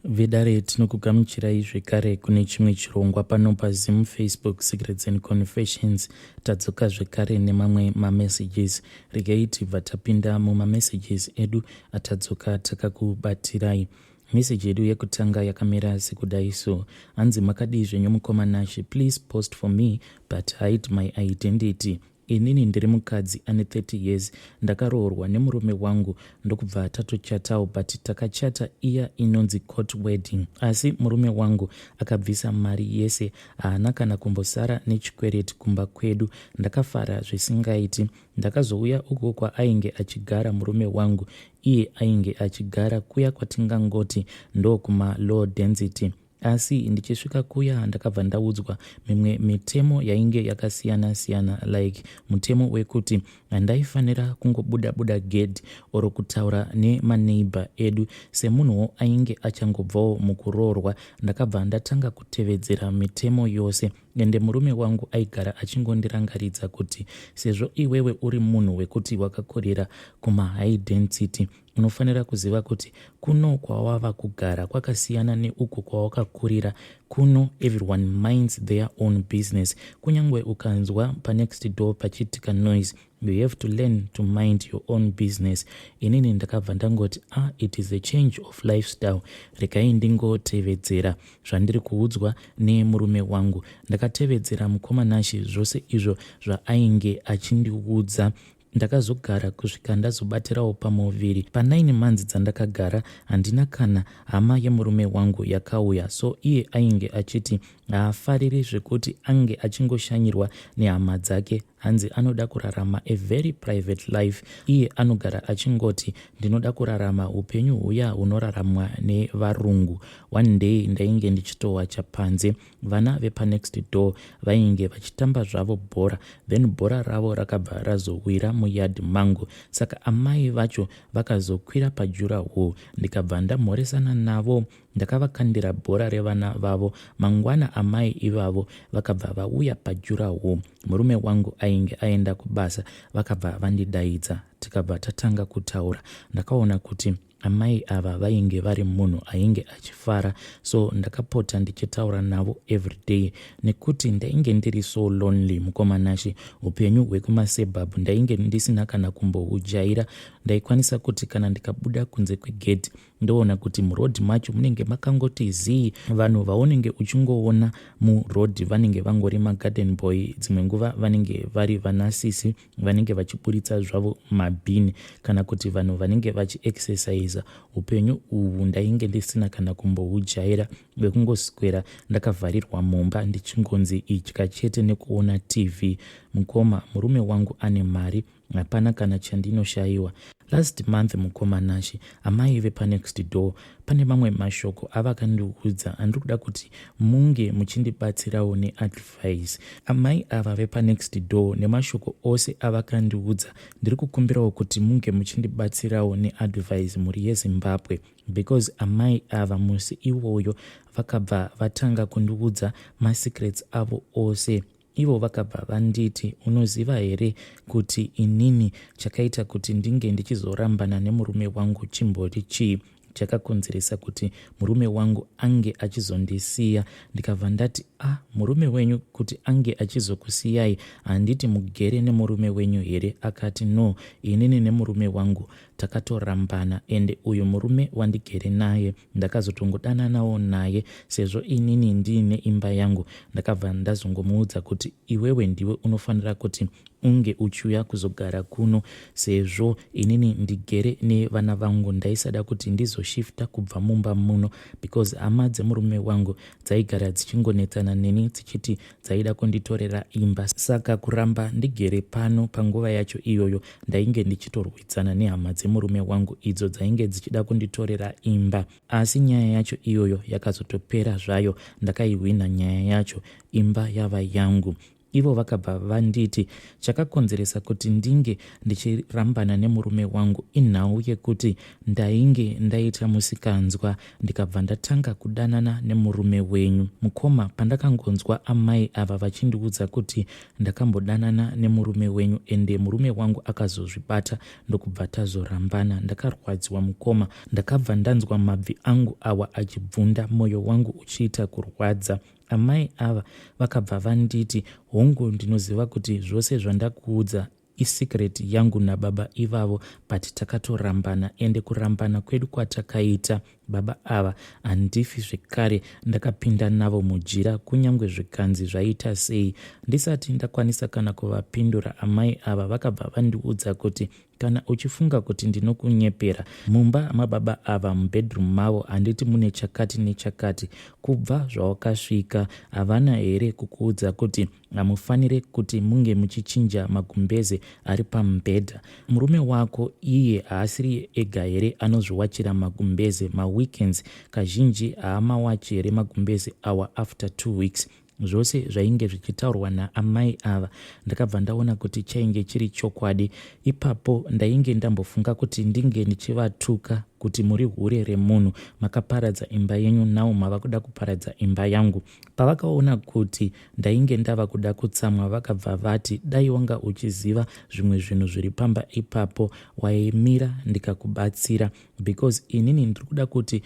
Vedare, tinokugamuchirai zvekare kune chimwe chirongwa pano paZim Facebook Secrets and Confessions. Tadzoka zvekare nemamwe mamessages. Regai tibva tapinda mumamessages edu atadzoka takakubatirai. Message yedu yekutanga yakamira sekudai so. Hanzi, "Makadii zvenyu mukoma Nashe? Please post for me but hide my identity. Inini ndiri mukadzi ane 30 years. Ndakaroorwa nemurume wangu ndokubva tatochatawo, but takachata iya inonzi court wedding. Asi murume wangu akabvisa mari yese, haana kana kumbosara nechikwereti kumba kwedu. Ndakafara zvisingaiti. Ndakazouya uko kwaainge achigara murume wangu. Iye ainge achigara kuya kwatingangoti ndokuma low density. Asi ndichisvika kuya, ndakabva ndaudzwa mimwe mitemo yainge yakasiyana-siyana, like mutemo wekuti handaifanira kungobuda buda gedhi or kutaura nemaneighbor edu. Semunhuwo ainge achangobvawo mukuroorwa, ndakabva ndatanga kutevedzera mitemo yose. Ende murume wangu aigara achingondirangaridza kuti sezvo iwewe uri munhu wekuti wakakurira kumahigh density, unofanira kuziva kuti kuno kwawava kugara kwakasiyana neuko kwawakakurira. Kuno everyone minds their own business. Kunyange ukanzwa panext door pachiitika noise, you have to learn to mind your own business." Inini ndakabva ndangoti, "Ah, it is a change of lifestyle, regai ndingotevedzera zvandiri kuudzwa nemurume wangu." Ndakatevedzera, mukoma Nashe, zvose izvo zvaainge achindiudza. Ndakazogara kusvika ndazobatirawo pamuviri. Pa9 months dzandakagara, handina kana hama yemurume wangu yakauya. So iye ainge achiti haafariri zvekuti ange achingoshanyirwa nehama dzake. Hanzi anoda kurarama a very private life. Iye anogara achingoti, "Ndinoda kurarama upenyu huya hunoraramwa nevarungu." One day ndainge ndichitowacha panze. Vana vepanext door vainge vachitamba zvavo bhora, then bhora ravo rakabva razowira muyard mangu. Saka amai vacho vakazokwira padurawall, ndikabva ndamhoresana navo. Ndakavakandira bhora revana vavo. Mangwana amai ivavo vakabva vauya padurawall. Murume wangu ainge aenda kubasa. Vakabva vandidaidza, tikabva tatanga kutaura. Ndakaona kuti amai ava vainge vari munhu ainge achifara, so ndakapota ndichitaura navo everyday nekuti ndainge ndiri so lonely, mukoma Nashe. Upenyu hwekumasebhabhu ndainge ndisina kana kumbohujaira. Ndaikwanisa kuti kana ndikabuda kunze kwegedhi, ndoona kuti murodhi macho munenge makangoti zii. Vanhu vaunenge uchingoona murodhi vanenge vangori magarden boy, dzimwe nguva vanenge vari vanasisi vanenge vachiburitsa zvavo mabhini, kana kuti vanhu vanenge vachiexercisa. Upenyu uhwu ndainge ndisina kana kumbohujaira, wekungoswera ndakavharirwa mumba, ndichingonzi idya chete nekuona TV. Mukoma, murume wangu ane mari, hapana kana chandinoshayiwa. Last month, mukoma Nashe, amai vepanext door pane mamwe mashoko avakandiudza andiri kuda kuti munge muchindibatsirawo neadvice. Amai ava vepanext door, nemashoko ose avakandiudza, ndiri kukumbirawo kuti munge muchindibatsirawo neadvice, mhuri yeZimbabwe, because amai ava musi iwoyo vakabva vatanga kundiudza masecrets avo ose. Ivo vakabva vanditi, "Unoziva here kuti inini chakaita kuti ndinge ndichizorambana nemurume wangu chimbori chii? Chakakonzeresa kuti murume wangu ange achizondisiya?" Ndikabva ndati, "A ah, murume wenyu kuti ange achizokusiyai, handiti mugere nemurume wenyu here?" Akati, "No, inini nemurume wangu takatorambana, ende uyu murume wandigere naye ndakazotongodananawo naye sezvo inini ndiine imba yangu. Ndakabva ndazongomuudza kuti iwewe ndiwe unofanira kuti unge uchiuya kuzogara kuno sezvo inini ndigere nevana vangu. Ndaisada kuti ndizoshifta kubva mumba muno because hama dzemurume wangu dzaigara dzichingonetsana neni, dzichiti dzaida kunditorera imba. Saka kuramba ndigere pano, panguva yacho iyoyo ndainge ndichitorwidzana nehama dzemurume wangu idzo dzainge dzichida kunditorera imba. Asi nyaya yacho iyoyo yakazotopera zvayo. Ndakaihwina nyaya yacho, imba yava yangu." Ivo vakabva vanditi chakakonzeresa kuti ndinge ndichirambana nemurume wangu inhau yekuti ndainge ndaita musikanzwa ndikabva ndatanga kudanana nemurume wenyu. Mukoma, pandakangonzwa amai ava vachindiudza kuti ndakambodanana nemurume wenyu ende murume wangu akazozvibata ndokubva tazorambana, ndakarwadziwa mukoma. Ndakabva ndanzwa mabvi angu awa achibvunda, moyo wangu uchiita kurwadza. Amai ava vakabva vanditi, Hongu ndinoziva kuti zvose zvandakuudza isecret yangu nababa ivavo but takatorambana ende kurambana kwedu kwatakaita baba ava handifi zvekare ndakapinda navo mujira kunyangwe zvikanzi zvaita sei. Ndisati ndakwanisa kana kuvapindura amai ava vakabva vandiudza kuti Kana uchifunga kuti ndinokunyepera, mumba mababa ava mubedroom mavo handiti mune chakati nechakati. Kubva zvawakasvika havana here kukuudza kuti hamufanire kuti munge muchichinja magumbeze ari pamubhedha? Murume wako iye haasiriye ega here anozviwachira magumbeze maweekends? Kazhinji haamawachi here magumbeze awa after two weeks? Zvose zvainge zvichitaurwa naamai ava ndakabva ndaona kuti chainge chiri chokwadi. Ipapo ndainge ndambofunga kuti ndinge ndichivatuka kuti muri hure remunhu, makaparadza imba yenyu now mava kuda kuparadza imba yangu. Pavakaona kuti ndainge ndava kuda kutsamwa vakabva vati dai wanga uchiziva zvimwe zvinhu zviri pamba ipapo waimira ndikakubatsira because inini ndiri kuda kuti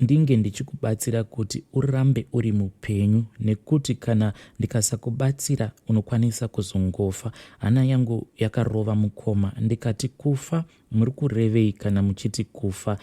ndinge ndichikubatsira kuti urambe uri mupenyu nekuti kana ndikasakubatsira unokwanisa kuzongofa. Hana yangu yakarova mukoma ndikati kufa muri kurevei kana muchiti kufa?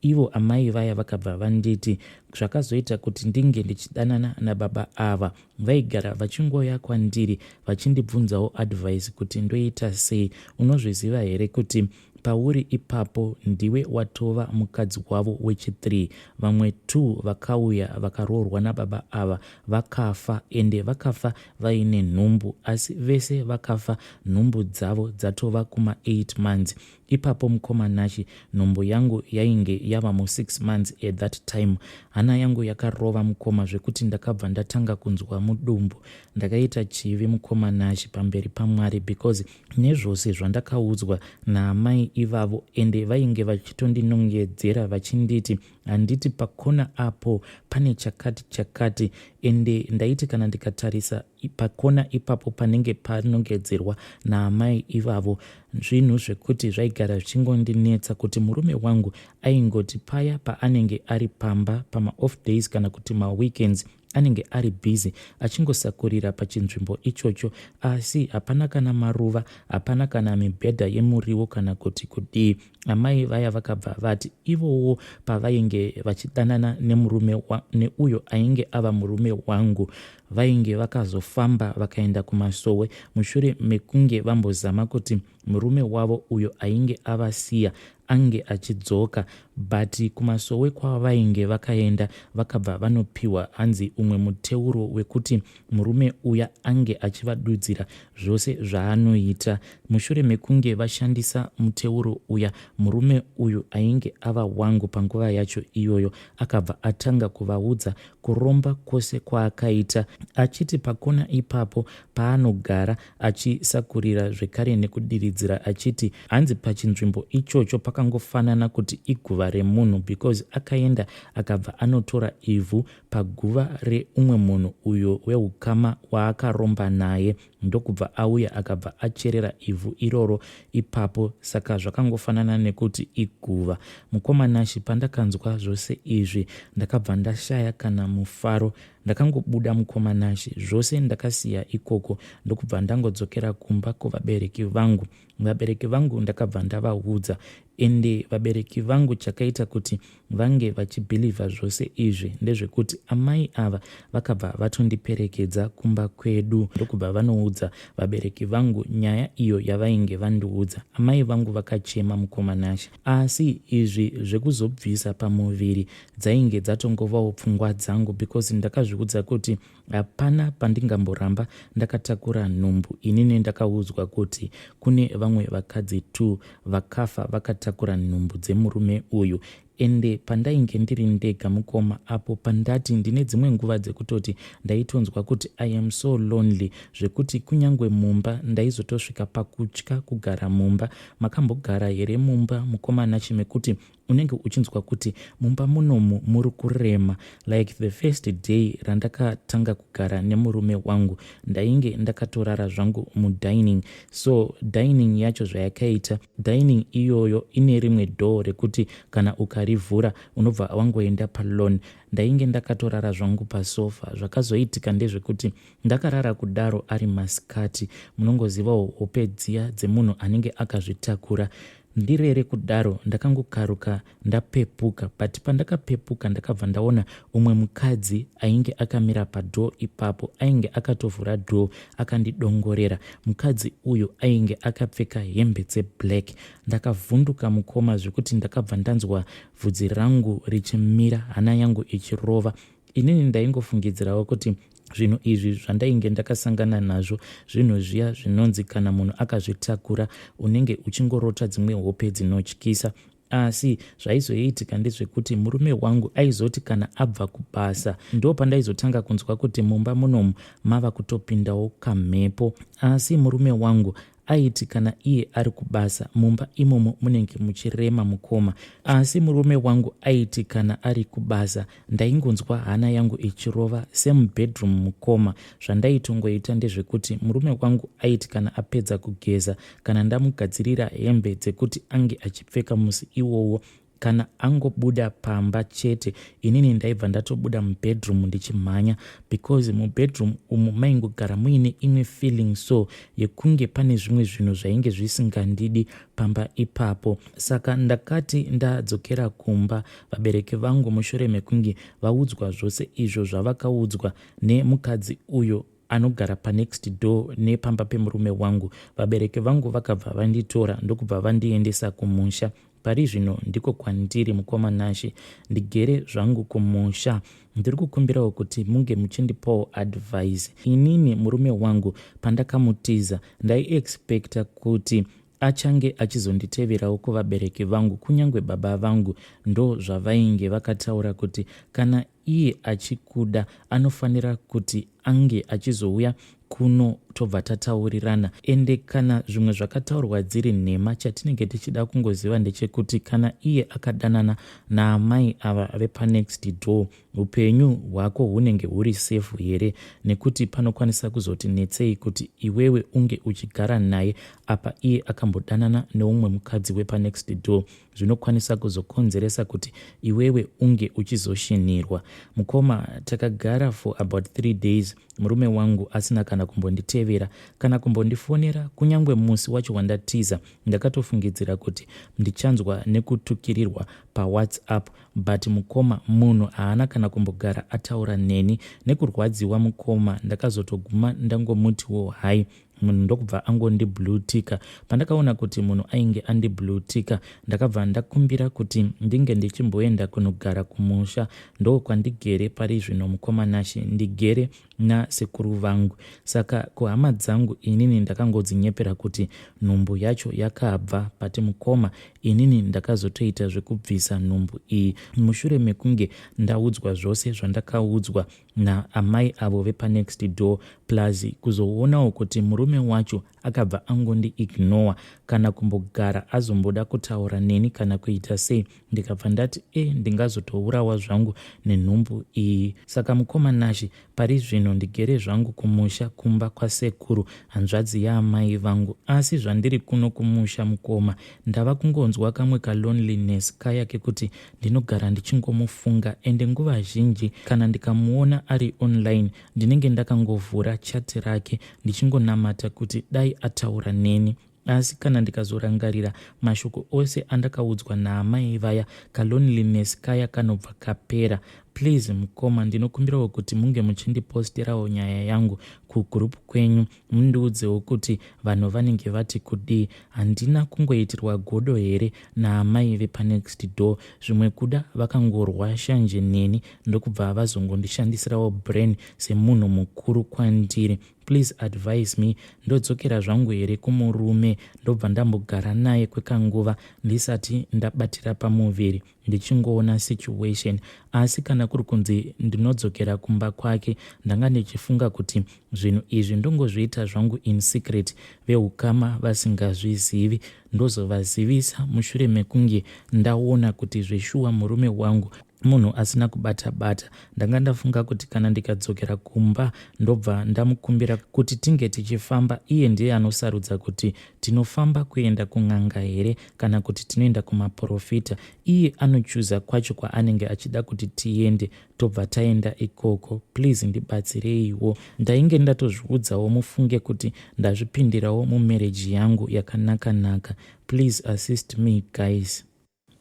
Ivo amai vaya vakabva vanditi zvakazoita kuti ndinge ndichidanana nababa ava vaigara vachingouya kwandiri vachindibvunzawo advice kuti ndoita sei. Unozviziva here kuti Pauri ipapo ndiwe watova mukadzi wavo wechi-three. Vamwe two vakauya vakaroorwa nababa ava vakafa ende vakafa vaine nhumbu asi vese vakafa nhumbu dzavo dzatova kuma eight months. Ipapo mukoma Nashy nhumbu yangu yainge yava mu six months at that time. Hana yangu yakarova mukoma zvekuti ndakabva ndatanga kunzwa mudumbu. Ndakaita chivi mukoma Nashy pamberi paMwari because Nezvose zvandakaudzwa naamai ivavo ende vainge vachitondinongedzera vachinditi handiti pakona apo pane chakati chakati ende ndaiti kana ndikatarisa pakona ipapo panenge panongedzerwa naamai ivavo zvinhu zvekuti zvaigara zvichingondinetsa kuti murume wangu aingoti paya paanenge ari pamba pamaoff days kana kuti maweekends Anenge ari busy achingosakurira pachinzvimbo ichocho asi hapana kana maruva, hapana kana mibhedha yemuriwo kana kuti kudii. Amai vaya vakabva vati ivowo pavainge vachidanana nemurume neuyo ainge ava murume wangu vainge vakazofamba vakaenda kumasowe mushure mekunge vambozama kuti murume wavo uyo ainge avasiya ange achidzoka but kumasowe kwavainge vakaenda vakabva vanopiwa hanzi umwe muteuro wekuti murume uya ange achivadudzira zvose zvaanoita. Mushure mekunge vashandisa muteuro uya murume uyu ainge ava wangu panguva yacho iyoyo akabva atanga kuvaudza kuromba kwose kwaakaita achiti pakona ipapo paanogara achisakurira zvekare nekudiridzira achiti hanzi pachinzvimbo ichocho pakangofanana kuti iguva remunhu because akaenda akabva anotora ivhu paguva reumwe munhu uyo weukama waakaromba naye ndokubva auya akabva acherera ivhu iroro ipapo saka zvakangofanana nekuti iguva. Mukoma Nashy pandakanzwa zvose izvi ndakabva ndashaya kana mufaro Ndakangobuda mukoma Nashy zvose ndakasiya ikoko ndokubva ndangodzokera kumba kuvabereki vangu. Vabereki vangu ndakabva ndavaudza ende vabereki vangu chakaita kuti vange vachibhilivha zvose izvi ndezvekuti amai ava vakabva vatondiperekedza kumba kwedu ndokubva vanoudza vabereki vangu nyaya iyo yavainge vandiudza. Amai vangu vakachema mukoma Nashy asi izvi zvekuzobvisa pamuviri Dzainge dzatongovawo pfungwa dzangu because ndakazviudza kuti hapana pandingamboramba ndakatakura nhumbu inini ndakaudzwa kuti kune vamwe vakadzi two vakafa vakatakura nhumbu dzemurume uyu. Ende pandainge ndiri ndega mukoma apo pandati ndine dzimwe nguva dzekutoti ndaitonzwa kuti I am so lonely zvekuti kunyangwe mumba ndaizotosvika pakutya kugara mumba. Makambogara here mumba mukoma Nashe mekuti unenge uchinzwa kuti mumba munomu muri kurema like the first day randakatanga kugara nemurume wangu ndainge ndakatorara zvangu mudining so dining yacho zvayakaita dining iyoyo ine rimwe door rekuti kana ukarivhura unobva wangoenda palon ndainge ndakatorara zvangu pasofa zvakazoitika ndezvekuti ndakarara kudaro ari masikati munongozivawo hope dziya dzemunhu anenge akazvitakura Ndirere kudaro ndakangokaruka ndapepuka but pandakapepuka ndakabva ndaona umwe mukadzi ainge akamira padoor ipapo ainge akatovhura door akandidongorera. Mukadzi uyu ainge akapfeka hembe dzeblack. Ndakavhunduka mukoma zvekuti ndakabva ndanzwa bvudzi rangu richimira hana yangu ichirova. Inini ndaingofungidzirawo kuti zvinhu izvi zvandainge ndakasangana nazvo zvinhu zviya zvinonzi kana munhu akazvitakura unenge uchingorota dzimwe hope dzinotyisa asi zvaizoitika ndezvekuti murume wangu aizoti kana abva kubasa ndo pandaizotanga kunzwa kuti mumba munomu mava kutopindawo kamhepo asi murume wangu Aiti kana iye ari kubasa mumba imomo munenge muchirema mukoma. Asi murume wangu aiti kana ari kubasa ndaingonzwa hana yangu ichirova semubedroom mukoma. Zvandaitongoita ndezvekuti murume wangu aiti kana apedza kugeza kana ndamugadzirira hembe dzekuti ange achipfeka musi iwowo Kana angobuda pamba chete inini ndaibva ndatobuda mubedroom ndichimhanya because mubedroom umu maingogara muine imwe feeling so yekunge pane zvimwe zvinhu zvainge zvisingandidi pamba ipapo. Saka ndakati ndadzokera kumba vabereki vangu mushure mekunge vaudzwa zvose izvo zvavakaudzwa nemukadzi uyo anogara panext door nepamba pemurume wangu. Vabereki vangu vakabva vanditora ndokubva vandiendesa kumusha. Pari zvino ndiko kwandiri mukoma Nashe, ndigere zvangu kumusha. Ndiri kukumbirawo kuti munge muchindipawo advice. Inini murume wangu pandakamutiza ndaiexpecta kuti achange achizonditeverawo kuvabereki vangu kunyange baba vangu ndozvavainge vakataura kuti kana iye achikuda anofanira kuti ange achizouya kuno tobva tataurirana ende kana zvimwe zvakataurwa dziri nhema chatinenge tichida kungoziva ndechekuti kana iye akadanana naamai ava vepanext door upenyu hwako hunenge huri safe here nekuti panokwanisa kuzoti netsei kuti iwewe unge uchigara naye apa iye akambodanana neumwe mukadzi wepanext door zvinokwanisa kuzokonzeresa kuti iwewe unge uchizoshinhirwa. Mukoma takagara for about 3 days murume wangu asina kana kumbonditevera kana kumbondifonera kunyangwe musi wacho wandatiza ndakatofungidzira kuti ndichanzwa nekutukirirwa pawhatsapp but mukoma munhu haana kana kumbogara ataura neni nekurwadziwa mukoma ndakazotoguma ndangomutiwo hai munhu ndokubva angondibluetika pandakaona kuti munhu ainge andibluetika ndakabva ndakumbira kuti ndinge ndichimboenda kunogara kumusha ndokwandigere pari zvino mukoma Nashe ndigere nasekuru vangu saka kuhama dzangu inini ndakangodzinyepera kuti nhumbu yacho yakabva but mukoma inini ndakazotoita zvekubvisa nhumbu iyi mushure mekunge ndaudzwa zvose zvandakaudzwa naamai avo vepanext door plus kuzoonawo kuti murume wacho akabva angondi ignore kana kumbogara azomboda kutaura neni kana kuita sei ndikabva ndati e ndingazotourawa zvangu nenhumbu iyi saka mukoma Nashe pari zvino ndigere zvangu kumusha kumba kwasekuru hanzvadzi yaamai vangu asi zvandiri kuno kumusha mukoma ndava kungonzwa kamwe kaloneliness kaya kekuti Ndinogara ndichingomufunga ende nguva zhinji kana ndikamuona ari online ndinenge ndakangovhura chat rake ndichingonamata kuti dai ataura neni. Asi kana ndikazorangarira mashoko ose andakaudzwa naamai vaya kaloneliness kaya kanobva kapera. Please mukoma ndinokumbirawo kuti munge muchindiposterawo nyaya yangu kugroup kwenyu mundiudzewo kuti vanhu vanenge vati kudii. Handina kungoitirwa godo here naamai vepanext door zvimwe kuda vakangorwa shanje neni ndokubva vazongondishandisirawo brain semunhu mukuru kwandiri. Please advise me ndodzokera zvangu here kumurume ndobva ndambogara naye kwekanguva ndisati ndabatira pamuviri ndichingoona situation asi kana kuri kunzi ndinodzokera kumba kwake ndanga ndichifunga kuti zvinhu izvi ndongozviita zvangu in secret veukama vasingazvizivi ndozovazivisa mushure mekunge ndaona kuti zveshuwa murume wangu munhu asina kubata bata. Ndanga ndafunga kuti kana ndikadzokera kumba ndobva ndamukumbira kuti tinge tichifamba iye ndiye anosarudza kuti tinofamba kuenda kun'anga here kana kuti tinoenda kumaporofita. Iye anochuza kwacho kwaanenge achida kuti tiende tobva taenda ikoko. Please ndibatsireiwo. Ndainge ndatozviudzawo mufunge kuti ndazvipindirawo mumarriage yangu yakanaka naka. Please assist me guys.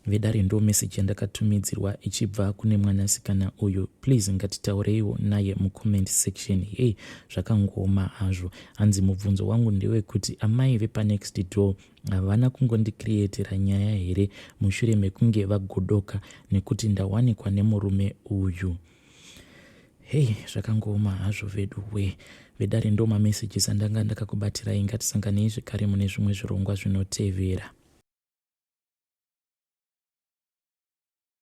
Vedare ndo message yandakatumidzirwa ichibva kune mwanasikana uyu. Please ngatitaureiwo naye mucomment section. Hey, zvakangooma hazvo. Hanzi mubvunzo wangu ndewekuti amai vepanext door havana kungondicreatera nyaya here mushure mekunge vagodoka nekuti ndawanikwa nemurume uyu. Hey, zvakangooma hazvo vedu we. Vedare ndo mamessages andanga ndakakubatirai. Ngatisanganei zvekare mune zvimwe zvirongwa zvinotevera.